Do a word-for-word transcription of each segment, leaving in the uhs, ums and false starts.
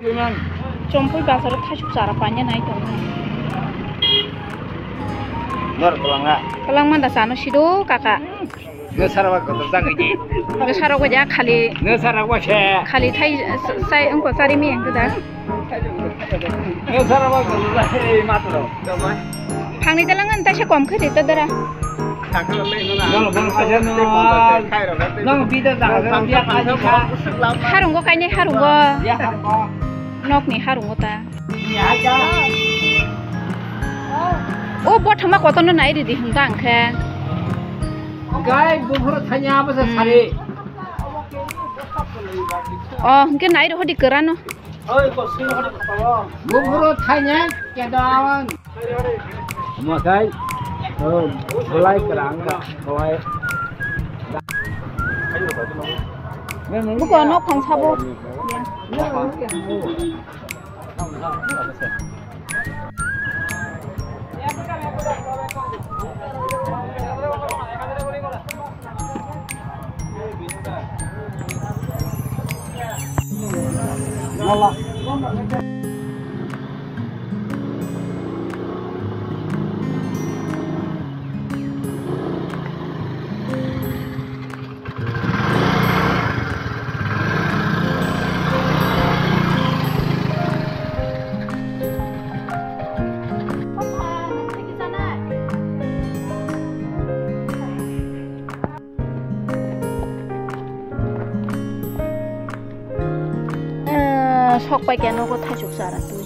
Chompui bazaro thaichuk chara paina nai tongo. Nor kwlangna. Kwlangma da chano sido kaka. Nw sara ba kotor jagwi di. Nw sara ko ja khali. Nw sara ko se. Khali thai sai wngko chari mi ang da. Nw sara ba kotor jagwi matro. Phangni dalang an taisa kom khe rita dara. Nang bida jaga dia kaji kha. Harungo kainai harungo. Ya harungo. Nokni harungo ta. Ya ja. O bothoma kotorno nai ridi hwnka ang khe. Gai buphuru thanya bwsa sari. O hwnkhe nai rw hodi kwrano. Buphuru thanya kedawan. Makai. Bulai kwrang ba. Buko nok phang sabo. Eh, sok pai khe nogo thaichuk chara twi.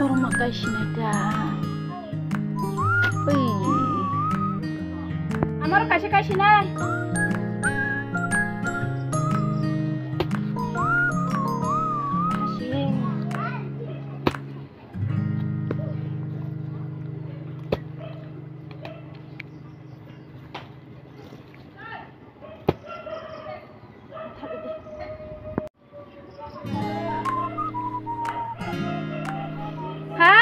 Oro ma kai sinai ta. Ui. Amaro kaisa kai sinai. Asi. Ha?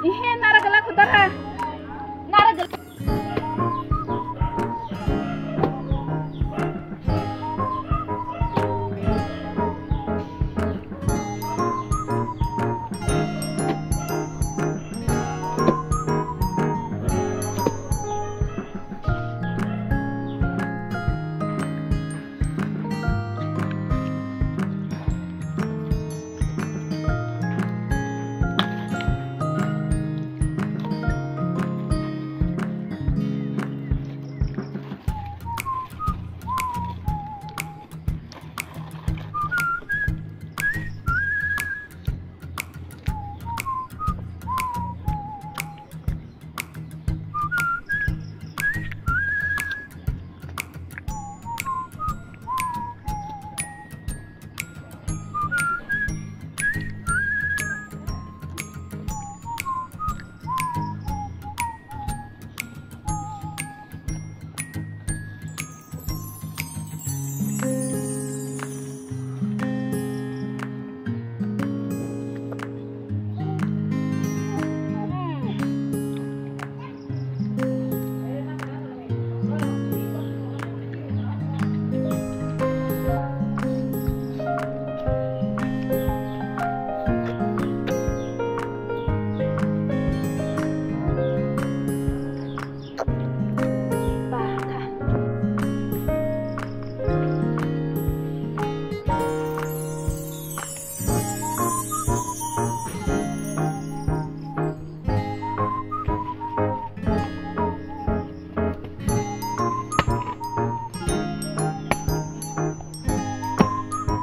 Ihe, nara gala khudara. Nara gala.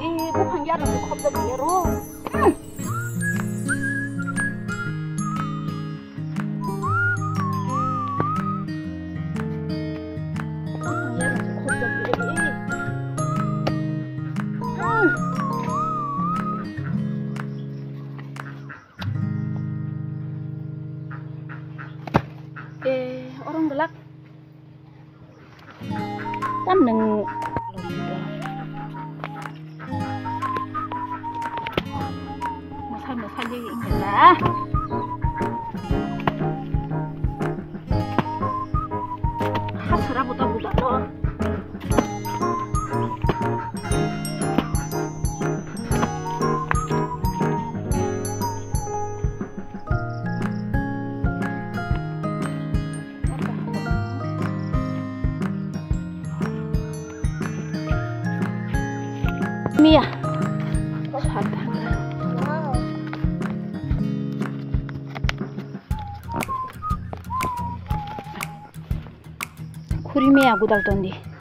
Eh, buphang yarwng khe khopjak ya ro. Eh, orang gelak. Tam nung. Hasra buta buta to. Mia. Khuri mia gudal tondi.